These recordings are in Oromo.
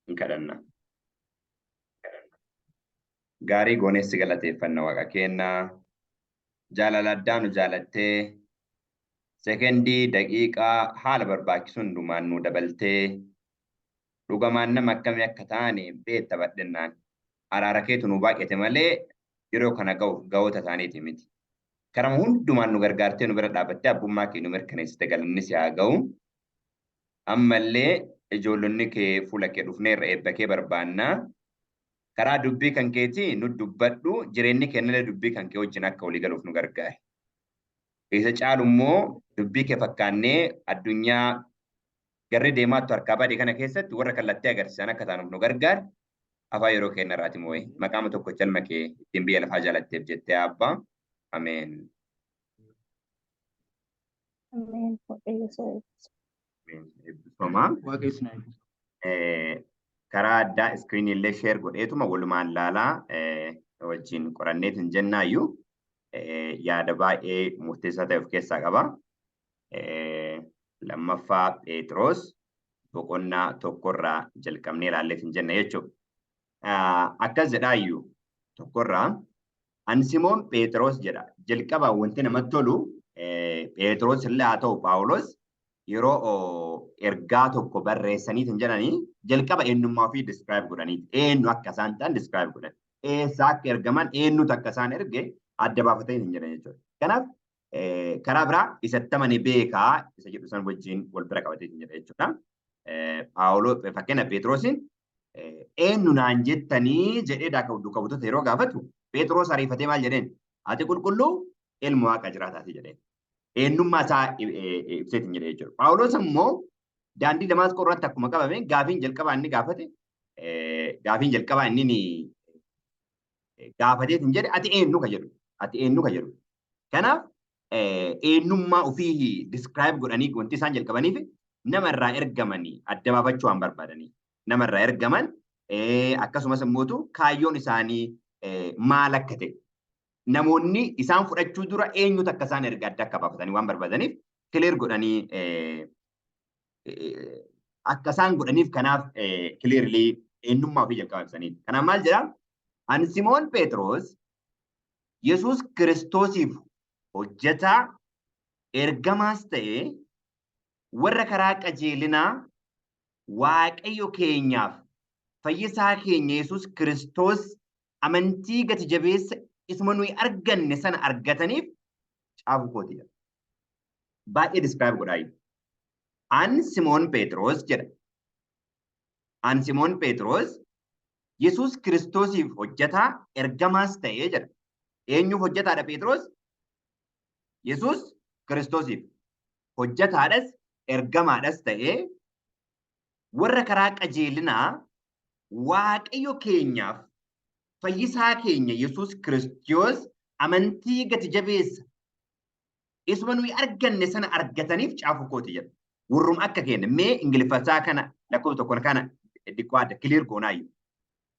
Hin kadhanna. Gaarii gooneessi galateeffanna, Waaqa keenna. Jaalala addaa nu jaalattee, sekendii, daqiiqaa haala barbaachisu hundumaan nu dabaltee, dhugamaan nama akkamii akka taane beekta badhennaan. Araara keetu nu baay'ate malee yeroo kana ga'uuf ga'oota taaniiti miti. Karama hundumaan nu gargaartee, nu bira dhaabattee, abbummaa kee nu mirkaneessite, galanni si haa ga'u. Ammallee ijoollonni kee fuula kee dhufneerra, eebba kee barbaanna. Karaa dubbii kan keetii nu dubbadhu, jireenyi keenyallee dubbii kan kee wajjin akka walii galuuf nu gargaari. Isa caalu immoo dubbii kee fakkaannee addunyaa garri deemaattu harkaa bade kana keessatti warra kallattii agarsiisan akka taanuuf nu gargaari. Afaan yeroo keenya irraati moo'e. Maqaama tokkocha ilma kee ittiin biyya lafaa jaalatteef jettee, Abbaa. Ameen. Ameen. Waaqayyo si haa eebbisu. Eebbifamaa. Waaqayyo isin haa eebbisu. Karaa addaa screenii illee share godheetuma walumaan laalaa wajjin qoranneet hin jennaayyuu, yaada baay'ee murteessaa ta'e of keessaa qaba. Lammaffaa Phexros boqonnaa 1rraa jalqabnee ilaalleet hin jenna jechuudha. Akkas jedhaayyuu 1rraa, "Ani Simoon Phexros" jedha. Jalqabaa wanti namatti tolu, Phexros illee haa ta'u Phaawulos, yeroo ergaa tokko barreessaniit hin jedhanii jalqaba eenyummaa ofii describe godhaniiti. Eenyu akka isaan ta'an describe godhan. Eessaa akka ergaman, eenyutu akka isaan erge adda baafatanii hin jedhan jechuudha. Kanaaf karaa biraa isatti amane beekaa isa jedhu san wajjin wal bira qabatee hin jedha jechuudha. Phaawulos fakkeenya Phexrosiin "Eenyu naan jettanii?" jedhee duuka buutota yeroo gaafatu, Phexros ariifatee maal jedheen? "Ati qulqulluu ilma Waaqa jiraataati" jedheen. Eenyummaa isaa ibseetiin jedhe jechuudha. Phaawulos immoo daandii Damaasqoo irratti akkuma qabame gaafiin jalqabaa inni gaafate, gaafiin jalqabaa inni gaafateetiin jedhe, "Ati eenyu?" ka jedhu. "Ati eenyu?" ka jedhu. Kanaaf eenyummaa ofii describe godhanii wanti isaan jalqabaniif nama irraa ergamanii adda baafachuu waan barbaadanii. Nama irraa ergaman, akkasumas immoo kaayyoon isaanii maal akka ta'e, namoonni isaan fudhachuu dura eenyutu akka isaan erga adda akka baafatanii waan barbaadaniif, clear godhanii akka isaan godhaniif, kanaaf clearly eenyummaa ofii jalqaba ibsanii. Kanaaf maal jedhaa? "Ani Simoon Phexros, Yesuus Kiristoosiif hojjetaa ergamaas ta'e, warra karaa qajeelinaa Waaqayyo keenyaaf fayyisaa keenya Yesuus Kiristoos amantii gati jabeessa isuma nuyi arganne sana argataniif caafuu kooti" jedha. Baay'ee describe godhaa. "An Simoon Phexros" jedha. "An Simoon Phexros Yesuus Kiristoosiif hojjetaa ergamaas ta'ee" jedha. Eenyuuf hojjetaadha Phexros? Yesuus Kiristoosiif hojjetaadhas ergamaadhas ta'ee, "warra karaa qajeelinaa Waaqayyo keenyaaf fayyisaa keenya Yesuus Kiristoos amantii gati jabeessa isuma nuyi arganne sana argataniif caafuu kooti" jedha. Warrum akka keenya mee Ingiliffasaa kana lakkoofsa 1 kana diqqoo adda clear goonaayyuu.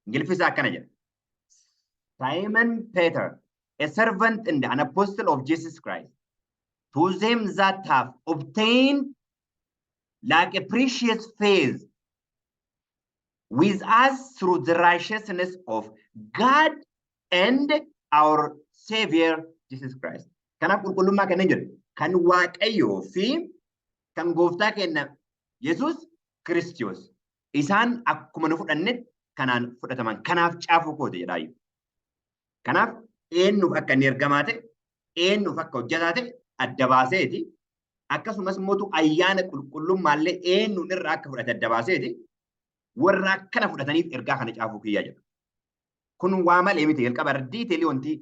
Ingiliffisaa akkana jedha. "Simon Peter, a servant and an apostle of Jesus Christ, to them that have obtained like a precious faith with us through the righteousness of God and our Savior Jesus Christ." Kanaaf qulqullummaa kanneen jedhu kan Waaqayyoo fi kan gooftaa keenya Yesuus Kiristoos isaan akkuma nu fudhannetti kanaan fudhataman kanaaf caafuu kooti jedhaayyuu. Kanaaf eenyuuf akka inni ergamaa ta'e, eenyuuf akka hojjetaa ta'e adda baaseeti, akkasumas immoo ayyaana qulqullummaallee eenyuun irraa akka fudhate adda baaseeti, warra akkana fudhataniif ergaa kana caafuu kiyyaa jedha. Kun waa malee miti, jalqaba irra detailii wanti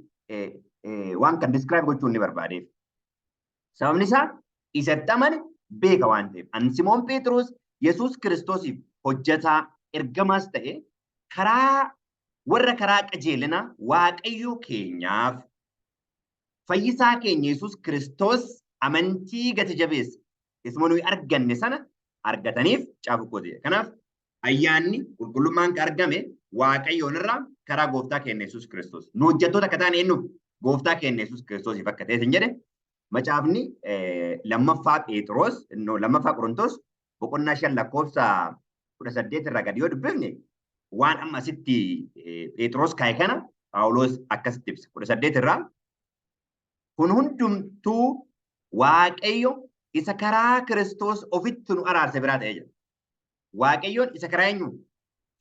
waan kan describe gochuun ni barbaadeef. Sababni isaa isatti amane beeka waan ta'eef. "An Simoon Phexros Yesuus Kiristoosiif hojjetaa ergamaas ta'e, karaa warra karaa qajeelina Waaqayyo keenyaaf fayyisaa keenya Yesuus Kiristoos amantii gati jabeessa isuma nuyi arganne sana argataniif caafuu kooti." Kanaaf ayyaanni qulqullummaan kan argame Waaqayyoon irraa karaa gooftaa keenya Yesuus Kiristoos. Nu hojjettoota akka ta'an eenyuuf? Gooftaa keenya Yesuus Kiristoosiif akka ta'e hin jedhe. Macaafni lammaffaa Phexros, lammaffaa Qorontos boqonnaa 5 lakkoofsa 18 irraa gadi yoo dubbifne, waan amma asitti Phexros kaa'e kana Phaawulos akkasitti ibsa. 18 irraa, kun hundumtuu Waaqayyo isa karaa Kiristoos ofitti nu araarse biraa ta'ee jira. Waaqayyoon isa karaa eenyu?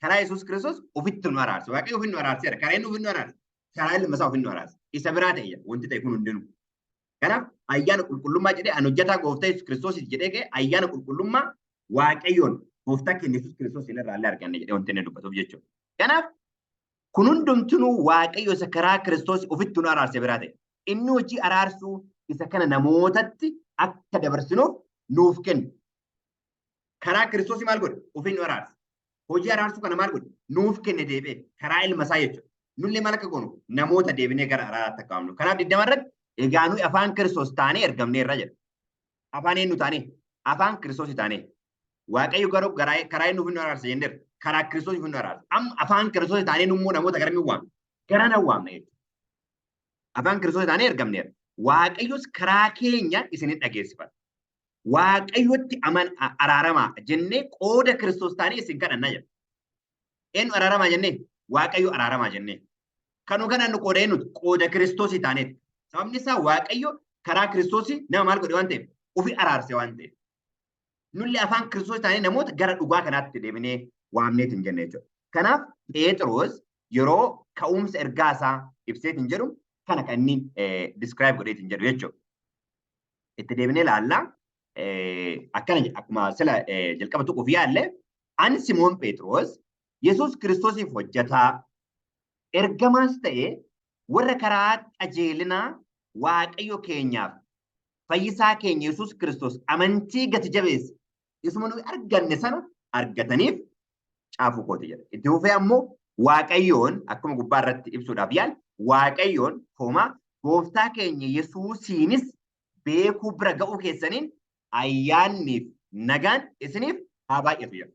Karaa Yesuus Kiristoos ofitti nu araarse. Waaqayyo ofitti nu araarseera. Karaa inni ofitti nu araarse? Karaa ilma isaa ofitti nu araarse. Isa biraa ta'e jira. Wanti ta'e kun hundinuu. Kanaaf ayyaana qulqullummaa jedhee, ani hojjetaa gooftaa Yesuus Kiristoos jedhee ka'e, ayyaana qulqullummaa Waaqayyoon gooftaa keenya Yesuus Kiristoos irraa illee arganne jedhee wanti inni dubbatuuf jechuudha. Kanaaf kun hundumtinuu Waaqayyo isa karaa Kiristoos ofitti nu araarse biraa ta'e. Inni hojii araarsuu isa kana namootatti akka dabarsinuuf nuuf kenne. Karaa Kiristoos maal godhe? Ofiin nu araarse. Hojii araarsuu kana maal godhe? Nuuf kenne deebi'ee karaa ilma isaa jechuudha. Nullee maal akka goonu? Namoota deebinee gara araaraatti akka waamnu. Kanaaf 20 irratti, egaa nuyi afaan Kiristoos taanee ergamneerra jedha. Afaan eenyu taanee? Afaan Kiristoos taanee. Waaqayyo garuu karaa eenyu nu araarse jenneerra? Karaa Kiristoos nu araarse. Amma afaan Kiristoos taanee nummoo namoota gara waamna? Gara nan waamna jechuudha. Afaan Kiristoos taanee ergamneerra. Waaqayyos karaa keenya isinin dhageessifata. Waaqayyotti aman araaramaa jennee qooda Kiristoos taanee isin kadhanna jedha. Eenyu araaramaa jennee? Waaqayyo araaramaa jennee. Kanu kadhannu qooda eenyuti? Qooda Kiristoosii taaneeti. Sababni isaa Waaqayyo karaa Kiristoosii nama maal godhe waan ta'eef? Ofi araarse waan ta'eef. Nullee afaan Kiristoos taanee namoota gara dhugaa kanaatti deebinee waamneetiin jenne jechuudha. Kanaaf Phexros yeroo ka'umsa ergaa isaa ibseetiin jedhu kana kan inni describe godheetiin jedhu jechuudha. Itti deebinee ilaalla. Akkana jedha, akkuma sila jalqaba tuquuf yaalle, ani Simoon Phexros Yesuus Kiristoosiif hojjetaa ergamaas ta'e, warra karaa qajeelinaa Waaqayyo keenyaaf fayyisaa keenya Yesuus Kiristoos amantii gati jabeessa isuma nuyi arganne sana argataniif caafuu kooti jedha. Itti fufee ammoo Waaqayyoon akkuma gubbaa irratti ibsuudhaaf yaal, Waaqayyoon koomaa gooftaa keenya Yesuusiinis beekuu bira ga'uu keessaniin ayyaanniif nagaan isiniif haa baay'atu jedha.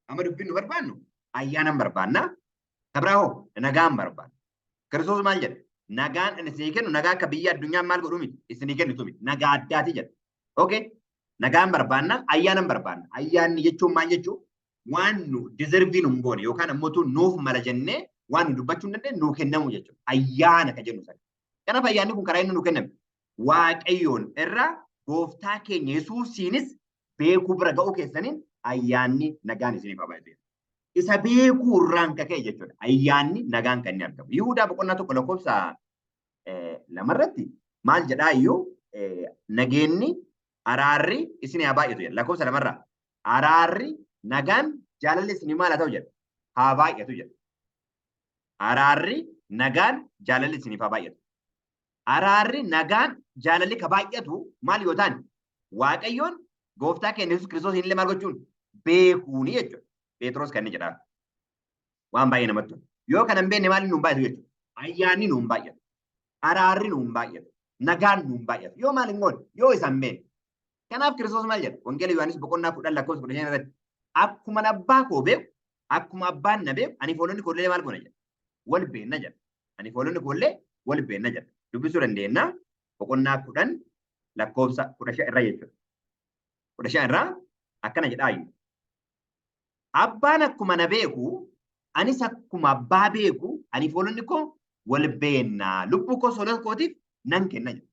Amma dubbiin nu barbaannu ayyaanan barbaanna. Kabraa hoo nagaan barbaanna. Kiristoos maal jedha? Nagaan ani isinii kennu nagaa akka biyya addunyaan maal godhu miti, isinii kennitu miti. Nagaa addaati jedha. Okay. Nagaan barbaanna, ayyaanan barbaanna. Ayyaanni jechuun maal jechuu? Waan nu deserve nu hin goone yookaan ammoo nuuf mala jennee waan nu dubbachuu hin dandeenye nuu kennamu jechuudha. Ayyaana kan jennu sana. Kanaaf ayyaanni kun karaa inni nu kenname Waaqayyoon irraa gooftaa keenya Yesuusiinis beekuu bira ga'uu keessaniin ayyaanni nagaan isiniif haa baay'atu. Isa beekuu irraan kaka'e jechuudha. Ayyaanni nagaan kan inni argamu. Yihudaa boqonnaa 1 lakkoofsa 2 irratti maal jedhaa iyyuu, nageenyi, araarri isinii haa baay'atu jedha. Lakkoofsa 2rraa araarri, nagaan, jaalalli isinii maal haa ta'u jedha? Haa baay'atu jedha. Araarri, nagaan, jaalalli isiniif haa baay'atu. Araarri, nagaan, jaalalli ka baay'atu maal yoo ta'an? Waaqayyoon gooftaa keenya Yesuus Kiristoos illee maal gochuun? Beekuuni jechuudha. Phexros kan inni jedhaa. Waan baay'ee namatti tolu. Yoo kana hin beekne maali nuun baay'atu jechuudha? Ayyaanni nuun baay'atu. Araarri nuun baay'atu. Nagaan nuun baay'atu. Yoo maal hin goone? Yoo isa hin beekne. Kanaaf Kiristoos maal jedha? Wangeela Yohaannis boqonnaa 10 lakkoofsa 15 irratti, akkuma abbaa koo beeku, akkuma abbaan na beeku, ani foolonni koo illee maal goona jedha? Wal beenna jedha. Ani foolonni koo illee wal beenna jedha. Dubbisuu dandeenya. Boqonnaa 10 lakkoofsa 15 irra jechuudha. 15 irraa akkana jedhaa iyyuu. Abbaan akkuma na beeku, anis akkuma abbaa beeku, ani foolonni koo wal beenna. Lubbuu koo hoolota kootiif nan kenna jedha.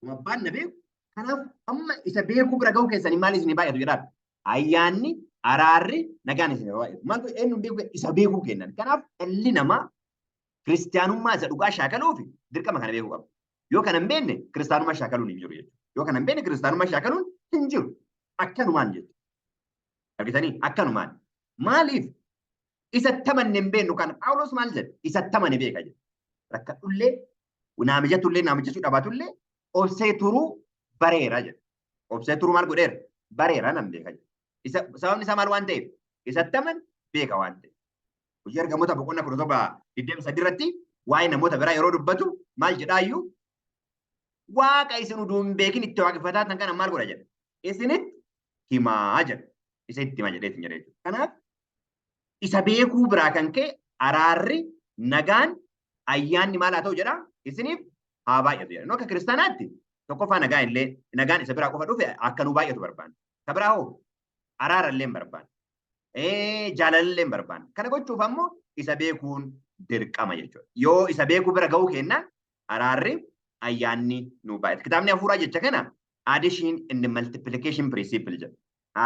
Akkuma abbaan na beeku, kanaaf amma isa beekuu bira ga'uu keessanii maal isinii baay'atu jedhaan? Ayyaanni, araarri, nagaan isinii baay'atu. Maaltu eenyuun beekuu isa beekuu kennan. Kanaaf dhalli namaa kiristaanummaa isa dhugaa shaakaluuf dirqama kana beekuu qaba. Yoo kana hin beekne kiristaanummaa shaakaluun hin jiru jechuudha. Yoo kana hin beekne kiristaanummaa shaakaluun hin jiru. Akkanumaan jechuudha. Argitanii, akkanumaan. Maaliif isa tamanne hin beeknu kana? Phaawulos maal jedhe? Isa tamane beeka jedhe. Rakkadhullee, naa mijatullee, naa mijachuu dhabaatullee obsee turuu bareera jedhe. Obsee turuu maal godheera? Bareera, nan beeka jedhe. Isa sababni isaa maal waan ta'eef? Isa taman beeka waan ta'eef. Hojii Ergamoota boqonnaa 17 23 irratti waa'ee namoota biraa yeroo dubbatu maal jedhaayyuu? Waaqa isin uduu hin beekin itti waaqeffataa tan kana maal godha jedha? Isinitti himaa jedha. Isa itti hima jedheetiin jedha jechuudha. Kanaaf isa beekuu biraa kan ka'e araarri, nagaan, ayyaanni maal haa ta'u jedha? Isiniif haa baay'atu jedha. Nu akka kiristaanaatti tokkoffaa nagaa illee, nagaan isa biraa qofa dhufe akka nu baay'atu barbaanna. Ka biraa hoo araara illee hin barbaanna. Jaalallee hin barbaanna. Kana gochuuf ammoo isa beekuun dirqama jechuudha. Yoo isa beekuu bira ga'uu kennaan araarri, ayyaanni nu baay'ata. Kitaabni hafuuraa jecha kana addition and multiplication principle jedha.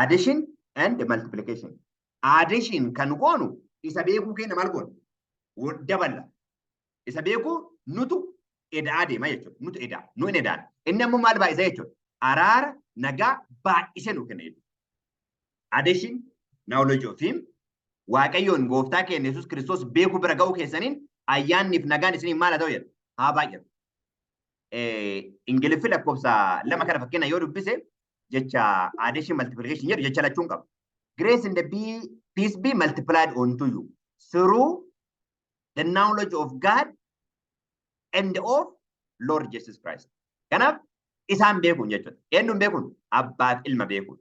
Addition and multiplication. Addition kan goonu isa beekuu keenya maal goona? Daballa. Isa beekuu nutu eda'aa deema jechuudha. Nutu eda'a. Nu hin eda'an. Inni ammoo maal baay'isa jechuudha? Araara, nagaa baay'isee nu kenna jechuudha. Addition, knowledge of him. Waaqayyoon gooftaa keenya Yesuus Kiristoos beekuu bira ga'uu keessaniin ayyaanniif nagaan isiniif maal haa ta'u jedha? Haa baay'atu. Ingiliffi lakkoofsa 2 kana fakkeenya yoo dubbise, jecha addition, multiplication jedhu jecha lachuun qaba. "Grace and the be, peace be multiplied unto you through the knowledge of God and of Lord Jesus Christ." Kanaaf isaan beekuun jechuudha. Eenyuun beekuun? Abbaaf ilma beekuun.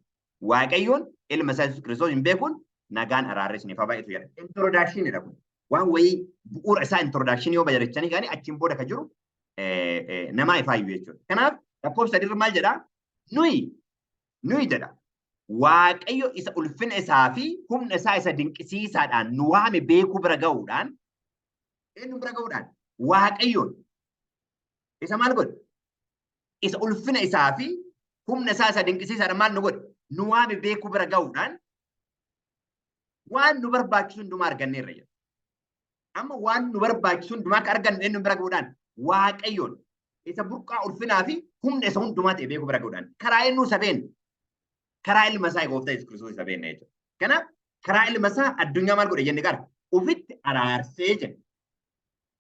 Waaqayyoon, ilma isaa Yesuus Kiristoos hin beekuun nagaan, araarri isiniif haa baay'atu jedha. Introduction dha kun. Waan wayii bu'uura isaa introduction yoo bayyadachanii kaanii, achiin booda ka jiru namaa ifaayyuu jechuudha. Kanaaf lakkoofsa 3 maal jedhaa? Nuyi jedha. Waaqayyo isa ulfina isaa fi humna isaa isa dinqisiisaadhaan nu waame beekuu bira ga'uudhaan, eenyu bira ga'uudhaan? Waaqayyoon isa maal godhe? Isa ulfina isaa fi humna isaa isa dinqisiisaadhaan maal nu godhe? Nu waame beekuu bira ga'uudhaan waan nu barbaachisu hundumaa arganneerra jedha. Amma waan nu barbaachisu hundumaa akka argannu eenyu bira ga'uudhaan? Waaqayyoon isa burqaa ulfinaa fi humna isa hundumaa ta'e beekuu bira ga'uudhaan. Karaa eenyu isa beekna? Karaa ilma isaa gooftaa Yesuus Kiristoos isa beekna jechuudha. Kanaaf karaa ilma isaa addunyaa maal godhe jenne? Qara ofitti araarsee jedha.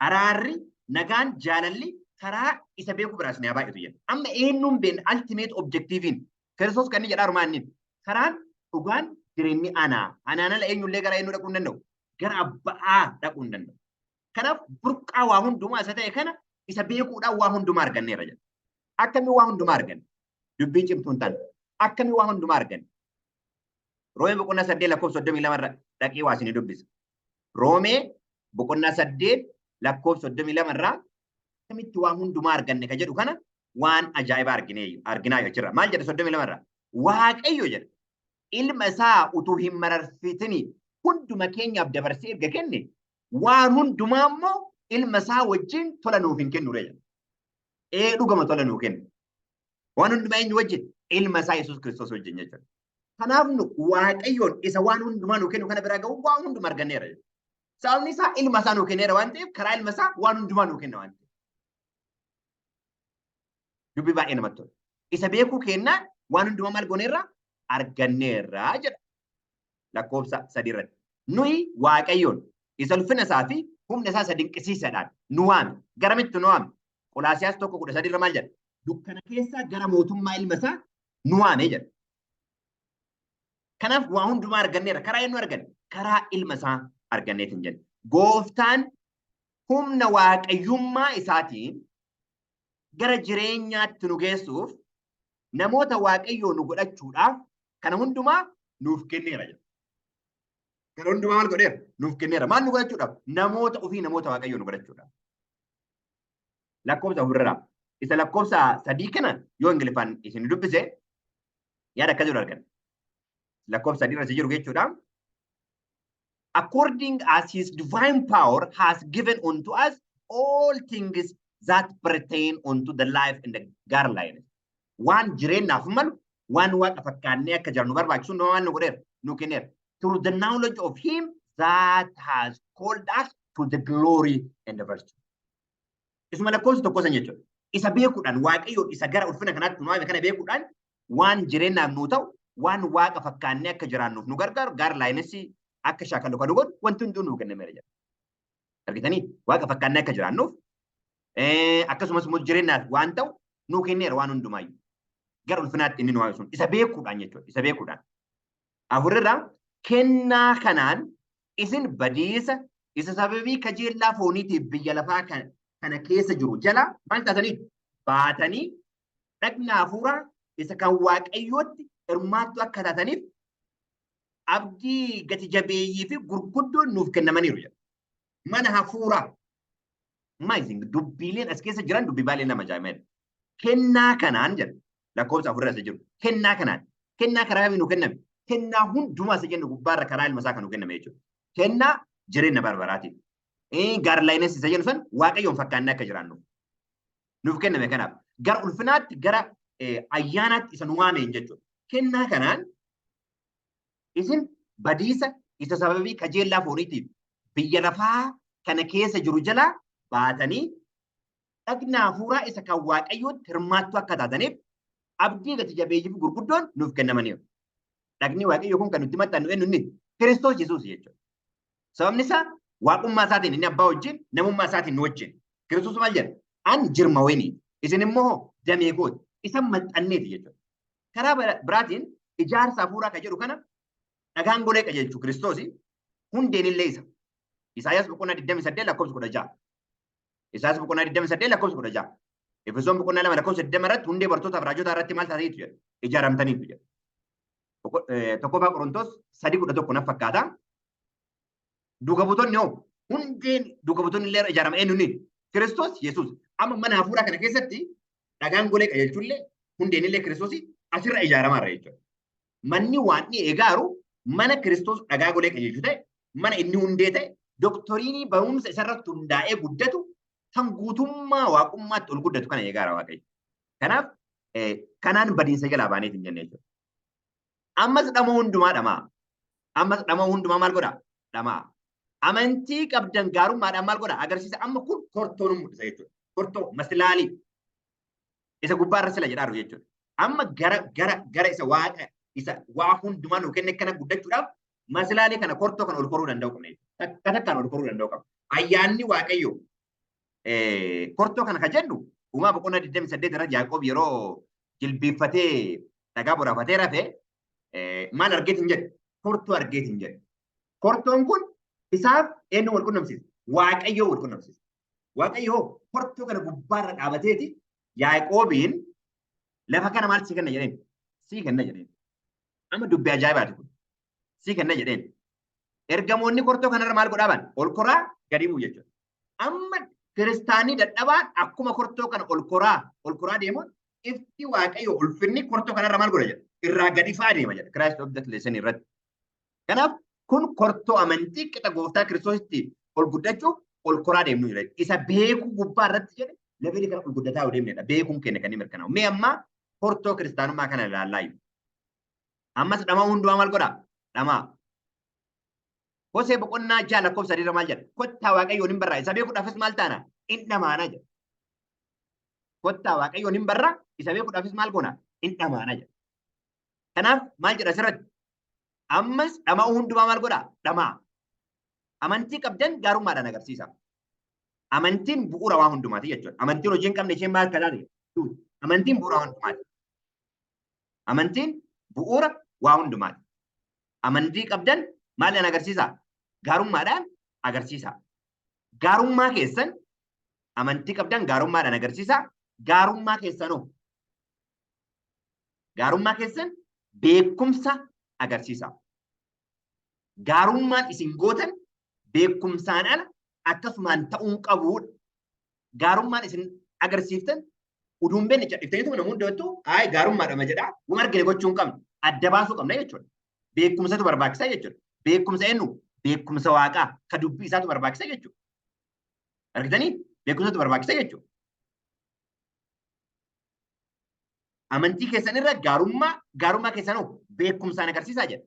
Araarri, nagaan, jaalalli karaa isa beekuu biraas ni haa baay'atu jedha. Amma eenyuun beekna? Ultimate objectiviin Kiristoos kan inni jedhaa rumaa inni karaan, dhugaan, jireenyi anaa. Anaan ala eenyullee gara eenyu dhaquu hin danda'u? Gara abbaa dhaquu hin danda'u. Kanaaf burqaa waa hundumaa isa ta'e kana isa beekuudhaan waa hundumaa arganneerra jedha. Akkamii waa hundumaa arganne? Dubbiin cimtuun tana. Akkamii waa hundumaa arganne? Roomee boqonnaa 8 lakkoofsa 32 irra dhaqee waa isinii dubbisa. Roomee boqonnaa 8 lakkoofsa 32 irraa akkamitti waa hundumaa arganne ka jedhu kana waan ajaa'ibaa arginaa achirra. Maal jedha 32 irraa? Waaqayyo jedha, ilma isaa utuu hin mararfitini hunduma keenyaaf dabarsee erga kenne, waan hundumaa immoo ilma isaa wajjin tola nuuf hin kennu jedha. Ee, dhugama tola nuu kenna. Waan hundumaa eenyu wajjin? Ilma isaa Yesuus Kiristoos wajjin jechuudha. Kanaaf nu Waaqayyoon isa waan hundumaa nuu kennu kana biraa ga'u waan hundumaa arganneera jechuudha. Sababni isaa ilma isaa nuu kenneera waan ta'eef, karaa ilma isaa waan hundumaa nuu kenna waan ta'eef. Dubbii baay'ee namatti tola. Isa beekuu kennaan waan hundumaa maal gooneerra? Arganneerra jedha. Lakkoofsa 3 irratti. Nuyi Waaqayyoon isa ulfina isaa fi humna isaa isa dinqisiisaadhaan nu waame. Garamitti nu waame? Qolaasiyaas 1:13 irra maal jedha? Dukkana keessaa gara mootummaa ilma isaa nu waame jedha. Kanaaf waa hundumaa arganneerra. Karaa eenyu arganne? Karaa ilma isaa arganneetiin jenna. Gooftaan humna waaqayyummaa isaatiin gara jireenyaatti nu geessuuf, namoota Waaqayyoo nu godhachuudhaaf kana hundumaa nuuf kenneera jedha. Kana hundumaa maal godheera? Nuuf kenneera. Maal nu godhachuudhaaf? Namoota ofii, namoota Waaqayyoo nu godhachuudhaaf. Lakkoofsa 4rraa. Isa lakkoofsa 3 kana yoo Ingiliffaan isin dubbise yaada akka jiru arganna. Lakkoofsa 3 irra jiru jechuudha. "According as his divine power has given unto us all things that pertain unto the life and the godliness." Waan jireenyaaf malu, waan Waaqa fakkaannee akka jiran nu barbaachisu waan nu godheera, nu kenneera. "Through the knowledge of him that has called us to the glory and the virtue." Isuma lakkoofsa 1 san jechuudha. Isa beekuudhaan, Waaqayyoon isa gara ulfina kanaatti nu waame kana beekuudhaan, waan jireenyaaf nu ta'u, waan Waaqa fakkaannee akka jiraannuuf nu gargaaru, godliness akka shaakallu kan nu godhu wanti hunduu nuu kennameera jedha. Argitanii, Waaqa fakkaannee akka jiraannuuf akkasumas immoo jireenyaaf waan ta'u nuu kenneera waan hundumaayyuu. Gara ulfinaatti inni nu waame sun isa beekuudhaan jechuudha. Isa beekuudhaan. Afurirraa, kennaa kanaan isin badiisa isa sababii kajeellaa fooniitiif biyya lafaa kana keessa jiru jala maal taatanii baatanii, dhagna hafuuraa isa kan Waaqayyootti hirmaattu akka taataniif abdii gati jabeeyyii fi gurguddoon nuuf kennamaniiru jedha. Mana hafuuraa. Amazing. Dubbiileen as keessa jiran dubbii baay'ee nama ajaa'ibedha. Kennaa kanaan jedha. Lakkoofsa 4 irra jiru. Kennaa kanaan. Kennaa karaa kamii nuu kenname? Kennaa hundumaa isa jennu gubbaarra karaa ilma isaa kan nu kenname jechuudha. Kennaa jireenya barbaraatiin. Godliness isa jennu san Waaqayyoon fakkaannee akka jiraannu nuuf kenname. Kanaaf gara ulfinaatti, gara ayyaanaatti isa nu waameen jechuudha. Kennaa kanaan isin badiisa isa sababii kajeellaa fooniitiif biyya lafaa kana keessa jiru jalaa baatanii dhagna hafuuraa isa kan Waaqayyootti hirmaattuu akka taataniif abdii gati jabeeyyii fi gurguddoon nuuf kennamaniiru. Dhagni Waaqayyoo kun kan nutti maxxannu eenyu? Inni Kiristoos Yesuus jechuudha. Sababni isaa waaqummaa isaatiin inni abbaa wajjin, namummaa isaatiin nu wajjin. Kiristoos maal jedha? "An jirma wayinii, isin immoo damee kooti." Isa maxxanneeti jechuudha. Karaa biraatiin ijaarsa hafuuraa kan jedhu kana dhagaan golee qajeelchu Kiristoos, hundeen illee isa. Isaayyaas boqonnaa 28 lakkoofsa 16. Isaayyaas boqonnaa 28 lakkoofsa 16. Efesoon boqonnaa 2 lakkoofsa 20 irratti hundee bartootaaf raajotaa irratti maal taataniitu jedha? Ijaaramtaniitu jedha. 1ffaa Qorontos 3:11 na fakkaata. Duuka buutonni hoo, hundeen duuka buutonni illee ijaarama eenyu inni? Kiristoos Yesuus. Amma mana hafuuraa kana keessatti dhagaan golee qajeelchullee hundeen illee Kiristoos asirra ijaaramaarra jechuudha. Manni waan inni eegaaru mana Kiristoos dhagaa golee qajeelchu ta'e, mana inni hundee ta'e, doctrine barumsa isarratti hundaa'ee guddatu, kan guutummaa waaqummaatti ol guddatu kana eegaara Waaqayyo. Kanaaf kanaan badiinsa jalaa baaneet hin jenne jechuudha. Ammas dhamoo hundumaa dhamaa. Ammas dhamoo hundumaa maal godhaa? Dhamaa. Amantii qabdan gaarummaadhaan maal godhaa? Agarsiisa. Amma kun kortoo nu mul'isa jechuudha. Kortoo masilaalii. Isa gubbaarra sila jedhaaru jechuudha. Amma gara isa Waaqa isa waa hundumaa nu kenne kana guddachuudhaaf masilaalii kana, kortoo kana ol koruu danda'u qabna jechuudha. Takka takkaan ol koruu danda'u qabna. Ayyaanni Waaqayyo kortoo kana kan jennu Uumaa boqonnaa 28 irratti Yaaqoob yeroo jilbiiffatee dhagaa boraafatee rafe maal argeetiin jedhe? Kortoo argeetiin jedhe. Kortoon kun isaaf eenyu wal qunnamsiisa? Waaqayyoo wal qunnamsiisa. Waaqayyo kortoo kana gubbaarra dhaabateeti Yaaqoobiin lafa kana maal sii kenna jedheen? Sii kenna jedheen. Amma dubbii ajaa'ibaati kun. Sii kenna jedheen. Ergamoonni kortoo kanarra maal godhaa ban? Ol koraa gadi bu'u jechuudha. Amma kiristaanii dadhabaan akkuma kortoo kana ol koraa deemuun ifti Waaqayyo ulfinni kortoo kanarra maal godha jedha? Irraa gadi fa'aa deema jedha. Christ Object Lesson irratti. Kanaaf kun kortoo amantii qixa gooftaa Kiristoositti ol guddachuuf ol koraa deemnu jira. Isa beekuu gubbaa irratti jedhe level kana ol guddataa yoo deemnedha. Beekuun keenya kan inni mirkanaa'u. Mee amma kortoo kiristaanummaa kana ilaallaa jiru. Ammas dhamaa hundumaa maal godhaa? Dhamaa. Hosee boqonnaa 6 lakkoofsa 3 irra maal jedha? "Kottaa Waaqayyoon hin barraa, isa beekuudhaafis maal taana? In dhamaana" jedha. Kottaa Waaqayyoon hin barraa, isa beekuudhaafis maal goona? In dhamaana jedha. Kanaaf maal jedha asirratti? Ammas dhama'uu hundumaa maal godhaa? Dhamaa. Amantii qabdan gaarummaadhaan agarsiisa. Amantiin bu'uura waa hundumaati jechuudha. Amantiin hojii hin qabne isheen maal akka taate? Amantiin bu'uura waa hundumaati. Amantiin bu'uura waa hundumaati. Amantii qabdan maaliin agarsiisa? Gaarummaadhaan agarsiisa. Gaarummaa keessan, amantii qabdan gaarummaadhaan agarsiisa. Gaarummaa keessanoo? Gaarummaa keessan beekumsa agarsiisa. Gaarummaan isin gootan beekumsaan ala akkasumaan ta'uun qabuudha. Gaarummaan isin agarsiiftan uduun beekne cadhiftaniitu nama hundattuu ayi gaarummaadhama jedhaa waan argine gochuu hin qabnu. Adda baasuu qabna jechuudha. Beekumsatu barbaachisaa jechuudha. Beekumsa eenyu? Beekumsa Waaqaa ka dubbii isaatu barbaachisa jechuudha. Argitanii? Beekumsatu barbaachisa jechuudha. Amantii keessan irra gaarummaa, gaarummaa keessanoo beekumsaan agarsiisaa jedha.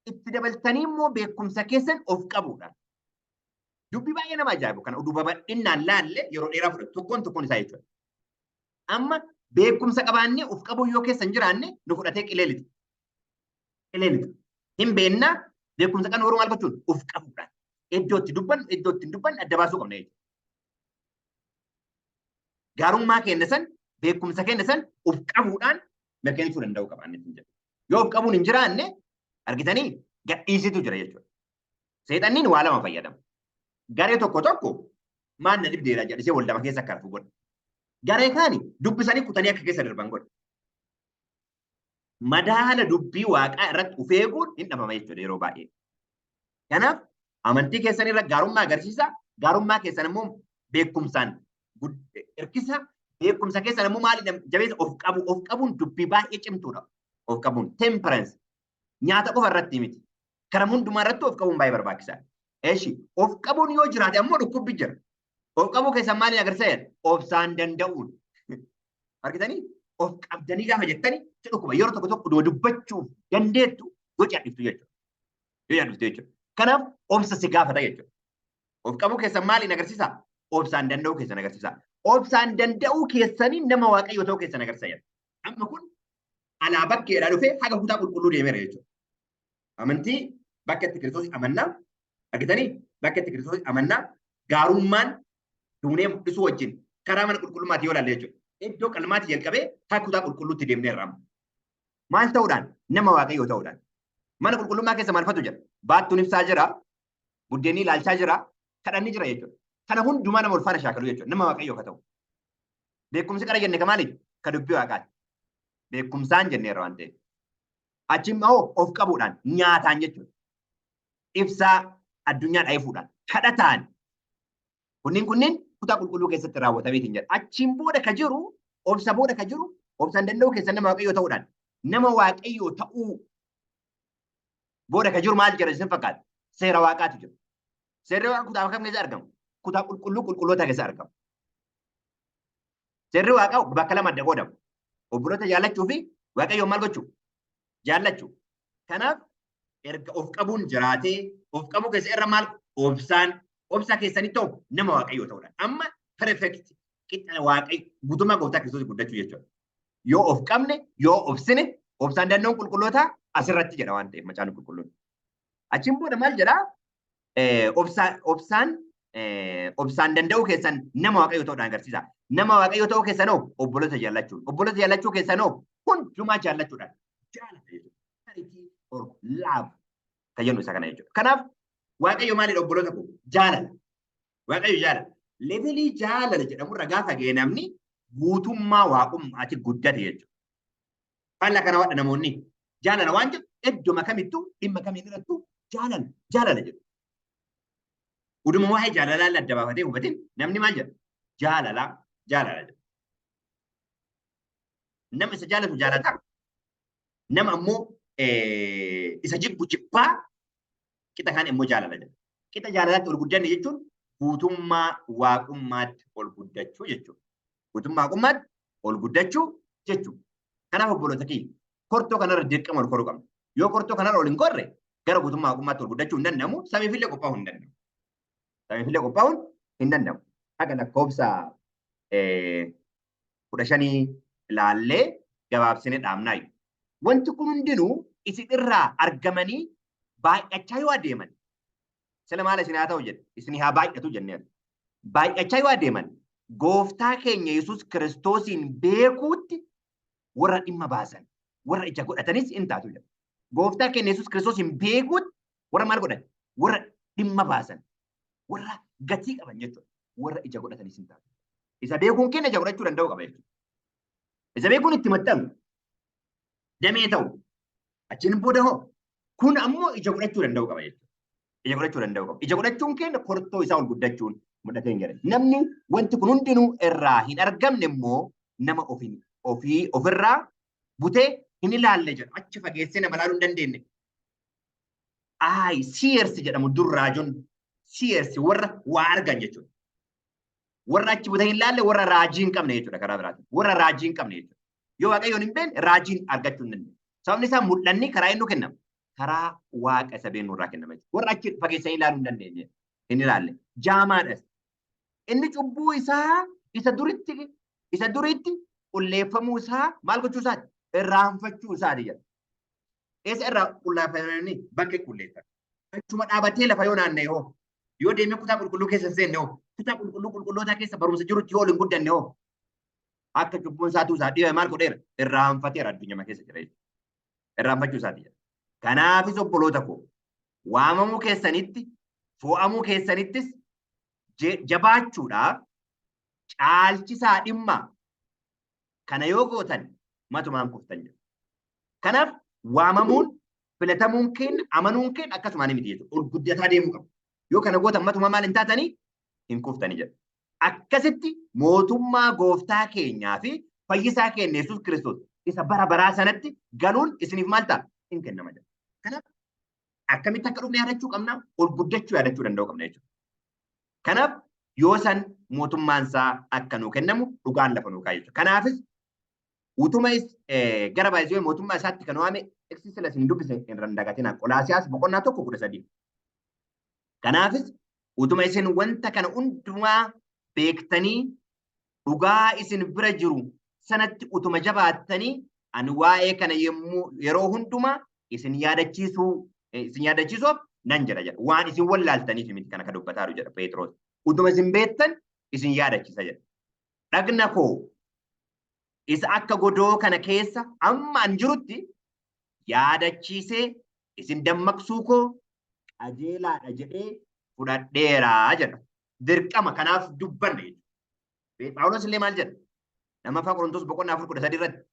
Itti dabaltanii immoo beekumsa keessan of qabuudhaan. Dubbii baay'ee nama ajaa'ibu kana oduu babal'innaan laalle yeroo dheeraa fudhatu tokkoon tokkoon isaa jechuudha. Amma beekumsa qabaannee of qabuu yoo keessa hin jiraanne nu fudhatee qilee lixa. Qilee lixa. Hin beennaa, beekumsa qabnu garuu maal gochuun? Of qabuudhaan. Iddoo itti dubbannu, iddoo itti hin dubbanne adda baasuu qabna jechuudha. Gaarummaa keenya san, beekumsa keenya san of qabuudhaan mirkaneessuu danda'uu qaba inni jedhu. Yoo of qabuun hin jiraanne, argitanii, gadhiisitu jira jechuudha. Seexanniin waa lama fayyadama. Garee tokko tokko maal na dhibdeera jedhisee waldama keessa akka rafu godha. Garee kaani dubbisanii kutanii akka keessa darban godha. Madaala dubbii Waaqaa irratti of eeguun hin dhabama jechuudha yeroo baay'ee. Kanaaf amantii keessan irra gaarummaa agarsiisa. Gaarummaa keessan immoo beekumsaan hirkisa. Beekumsa keessan immoo maali jabeessa? Of qabu. Of qabuun dubbii baay'ee cimtuudha. Of qabuun, temperance. Nyaata qofa irratti miti. Karaa hundumaa irratti of qabuun baay'ee barbaachisaadha. Eshi, of qabuun yoo jiraate ammoo dhukkubbi jira. Of qabuu keessan maaliin agarsiisa jedha? Obsaan danda'uun. Argitanii? Of qabdanii gaafa jettani si dhukkuba. Yeroo tokko tokko odoo dubbachuuf dandeettu yoo cadhiftu jechuudha. Yoo cadhiftu jechuudha. Kanaaf obsa si gaafata jechuudha. Of qabuu keessan maaliin agarsiisa? Obsaan danda'uu keessan agarsiisa. Obsaan danda'uu keessanii nama Waaqayyoo ta'uu keessan agarsiisa jedha. Amma kun alaa bakkeedhaa dhufee haga kutaa qulqulluu deemeera jechuudha. Amantii bakka itti Kiristoos amannaa, argitanii, bakka itti Kiristoos amannaa gaarummaan duunee mul'isuu wajjin karaa mana qulqullummaatti yoo ilaalle jechuudha. Iddoo qalmaatti jalqabee haga kutaa qulqulluutti deemneerra amma. Maal ta'uudhaan? Nama Waaqayyoo ta'uudhaan. Mana qulqullummaa keessa maalfatu jira? Baattuun ibsaa jira, buddeenni ilaalchaa jira, kadhanni jira jechuudha. Kana hundumaa nama ulfaana shaakaluu jechuudha. Nama Waaqayyoo ka ta'u. Beekumsi qara jenne ka maaliif? Ka dubbii Waaqaati. Beekumsaan jenneerra waan ta'eef. Achi immoo of qabuudhaan nyaataan jechuudha. Ibsaa addunyaa dhaifuudhaan kadhataan kunniin kutaa qulqulluu keessatti raawwatameetiin jedha. Achiin booda ka jiru, obsa booda ka jiru, obsaan danda'uu keessan nama Waaqayyoo ta'uudhaan, nama Waaqayyoo ta'uu booda ka jiru maal jira isin fakkaata? Seera Waaqaatu jira. Seerri Waaqaa kutaa kam keessa argama? Kutaa qulqulluu qulqulloota keessa argama. Seerri Waaqaa bakka lama adda qoodama. Obboloota jaallachuu fi Waaqayyoon maal gochuu? Jaallachuu. Kanaaf erga of qabuun jiraatee, of qabuu keessa irra maal obsaan, obsa keessanii ta'u nama Waaqayyoo ta'uudhaan. Amma perfect qixa Waaqayyo guutummaa gooftaa Kiristoos guddachuu jechuudha. Yoo of qabne, yoo obsine, obsaan danda'uun qulqullootaa asirratti jedha waan ta'eef macaafni qulqulluun. Achiin booda maal jedhaa? Obsaan obsaan danda'uu keessan nama Waaqayyoo ta'uudhaan agarsiisa. Nama Waaqayyoo ta'uu keessan hoo obboloota jaallachuun. Obboloota jaallachuu keessan hoo hundumaa jaallachuudhaan. Jaalala jechuudha. Charity or love kan jennu isa kana jechuudha. Kanaaf Waaqayyo maalidha obboloota koo? Jaalala. Waaqayyo jaalala. Levelii jaalala jedhamurra gaafa ga'e namni guutummaa waaqummaatti guddate jechuudha. Faallaa kana wadha namoonni jaalala waan jedhu idduma kamittuu dhimma kamiin irrattuu jaalala jaalala jedhu. Uduma waa'ee jaalalaa adda baafatee hubatin namni maal jedha? Jaalala jaalala jedha. Nama isa jaalatu jaalata. Nama ammoo isa jibbu jibbaa, qixa kaan immoo jaalala jedha. Qixa jaalalaatti ol guddanne jechuun guutummaa waaqummaatti ol guddachuu jechuudha. Guutummaa waaqummaatti ol guddachuu jechuudha. Kanaaf obboloota kiyya, kortoo kanarra dirqama ol koruu qabna. Yoo kortoo kanarra ol hin korre gara guutummaa waaqummaatti ol guddachuu hin danda'amu. Samiifillee qophaa'uu hin danda'amu. Samiifillee qophaa'uun hin danda'amu. Haga lakkoofsa 15 ilaallee gabaabsinee dhaabnaayu. Wanti kun hundinuu isin irraa argamanii baay'achaa yoo adeeman, sila maal isin haa ta'u jedhe? Isin haa baay'atu jenneera. Baay'achaa yoo adeeman gooftaa keenya Yesuus Kiristoosiin beekuutti warra dhimma baasan, warra ija godhatanis in taatu jedha. Gooftaa keenya Yesuus Kiristoosiin beekuutti warra maal godhan? Warra dhimma baasan, warra gatii qaban jechuudha. Warra ija godhatanis in taatu. Isa beekuun keenya ija godhachuu danda'u qaba jechuudha. Isa beekuun itti maxxanu damee ta'u. Achiin booda hoo kun ammoo ija godhachuu danda'u qaba jechuudha. Ija godhachuu danda'u qaba. Ija godhachuun keenya kortoo isaa ol guddachuun mul'atee hin jedhan. Namni wanti kun hundinuu irraa hin argamne immoo nama ofiin ofii ofirraa butee hin ilaalle jedha. Achi fageessee nama ilaaluu hin dandeenye. Ayi seers jedhamu dur raajonni. Seers warra waa argan jechuudha. Warra achi butee hin ilaalle, warra raajii hin qabne jechuudha karaa biraatiin. Warra raajii hin qabne jechuudha. Yoo Waaqayyoon hin beekne raajiin argachuu hin dandeenye. Sababni isaa mul'anni karaa eenyu kennama? Karaa Waaqa isa beeknu irraa kennama jechuudha. Warra achi fageessanii ilaaluu hin dandeenye. Hin ilaalle. Jaamaadhas. Inni cubbuu isaa isa duritti qulleeffamuu isaa maal gochuu isaati? Irraanfachuu isaati jedha. Eessa irraa qulleeffamanii? Bakka qulleeffame. Achuma dhaabatee lafa yoo naanna'e hoo? Yoo deemee kutaa qulqulluu keessa hin seenne hoo? Kutaa qulqulluu qulqullootaa keessa barumsa jirutti yoo ol hin guddanne hoo? Akka cubbuun isaatuu isaa dhibe maal godheera? Irraanfateera, addunyaa keessa jira jechuudha. Irraanfachuu isaati jedha. Kanaafis obboloota koo, waamamuu keessanitti, fo'amuu keessanittis jabaachuudhaaf caalchisaa dhimma. Kana yoo gootan matumaan kuftan jedha. Kanaaf waamamuun, filatamuun keenya, amanuun keenya akkasumaan miti jechuudha. Ol guddataa deemuu qabu. Yoo kana gootan matumaa maal hin taatanii? Hin kuftanii jedha. Akkasitti mootummaa gooftaa keenyaa fi fayyisaa keenya Yesuus Kiristoos isa bara baraa sanatti galuun isiniif maal ta'a? Hin kennama jedha. Kanaaf akkamitti akka dhufne yaadachuu qabna, ol guddachuu yaadachuu danda'uu qabna jechuudha. Kanaaf yoo san mootummaan isaa akka nuu kennamu dhugaan lafa nuu kaa'e jechuudha. Kanaafis utuma gara baay'isee mootummaa isaatti kan waame eksi sila isin dubbise hin dagatina. Qolaasiyaas boqonnaa 1:13. Kanaafis utuma isin wanta kana hundumaa beektanii dhugaa isin bira jiru sanatti utuma jabaattanii, ani waa'ee kana yommuu yeroo hundumaa isin yaadachiisuu isin yaadachiisuuf nan jedha jedha. Waan isin wallaaltaniif miti kana kan dubbataa jiru jedha Phexros. Utuma isin beektan isin yaadachiisa jedha. Dhagna koo isa akka godoo kana keessa amma an jirutti yaadachiisee isin dammaqsuu koo qajeelaadha jedhee fudhadheeraa jedha. Dirqama kanaaf dubbanna jechuudha. Phaawulos illee maal jedha? Lammaffaa Qorontos boqonnaa 4:13 irratti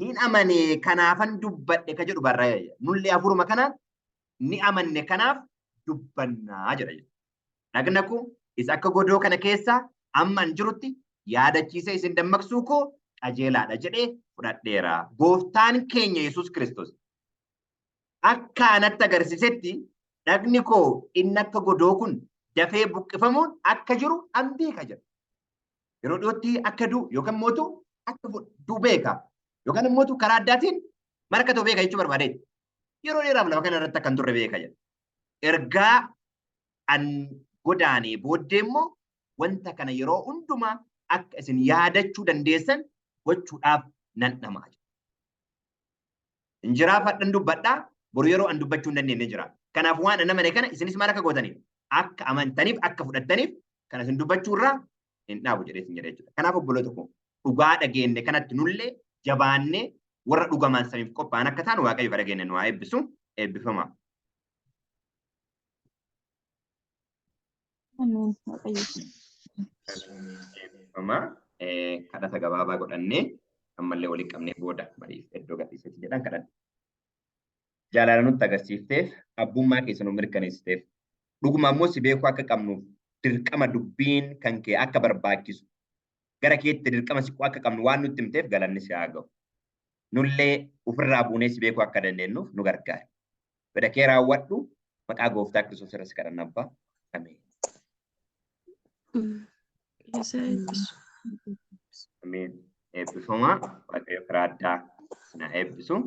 hin amane kanaafan dubbadhe ka jedhu barraa'ee jedha. Nullee hafuuruma kanaan ni amanne, kanaaf dubbannaa jedha. Dhagna koo isa akka godoo kana keessa amma an jirutti yaadachiisee isin dammaqsuu koo qajeelaadha jedhee fudhadheera. Gooftaan keenya Yesuus Kiristoos akka anatti agarsiisetti dhagni koo inni akka godoo kun dafee buqqifamuun akka jiru an beeka jedha. Yeroo dhiyootti akka du'u yookaan mootu akka du'u beeka. Yookaan immoo karaa addaatiin maal akka ta'u beeka jechuu barbaadeeti. Yeroo dheeraaf lafa kana irratti akka hin turre beeka jedha. Ergaa an godaanee booddee immoo wanta kana yeroo hundumaa akka isin yaadachuu dandeessan gochuudhaaf nan dhama'a. Injiraaf hadhan dubbadhaa, boru yeroo an dubbachuu hin dandeenye jira. Kanaaf waan an amane kana isinis maal akka gootaniif, akka amantaniif, akka fudhattaniif kana isin dubbachuu irraa hin dhaabu jedhee isin jedha jechuudha. Kanaaf obboloota koo, dhugaa dhageenye kanatti nullee jabaannee warra dhugamaan samiif qophaa'an akka taanu Waaqayyo ka dhageenye nu haa eebbisu. Eebbifama. Ameen. Waaqayyo. Eebbifama. Kadhata gabaabaa godhannee ammallee waliin qabnee booda mariif iddoo gadhiisetti jedhan kadhadha. Jaalala nutti agarsiifteef, abbummaa keessa nu mirkaneessiteef, dhuguma immoo si beekuu akka qabnuuf dirqama dubbiin kan kee akka barbaachisu, gara keetti dirqama siquu akka qabnu waan nutti himteef galanni si haa ga'u. Nullee ofirraa buunee si beekuu akka dandeenyuuf nu gargaari. Fedha kee raawwadhu, maqaa gooftaa Kiristoos irra si kadhanna abbaa. Ameen. Isa eebbisu. Ameen. Eebbifamaa. Waaqayyo karaa addaa na eebbisu.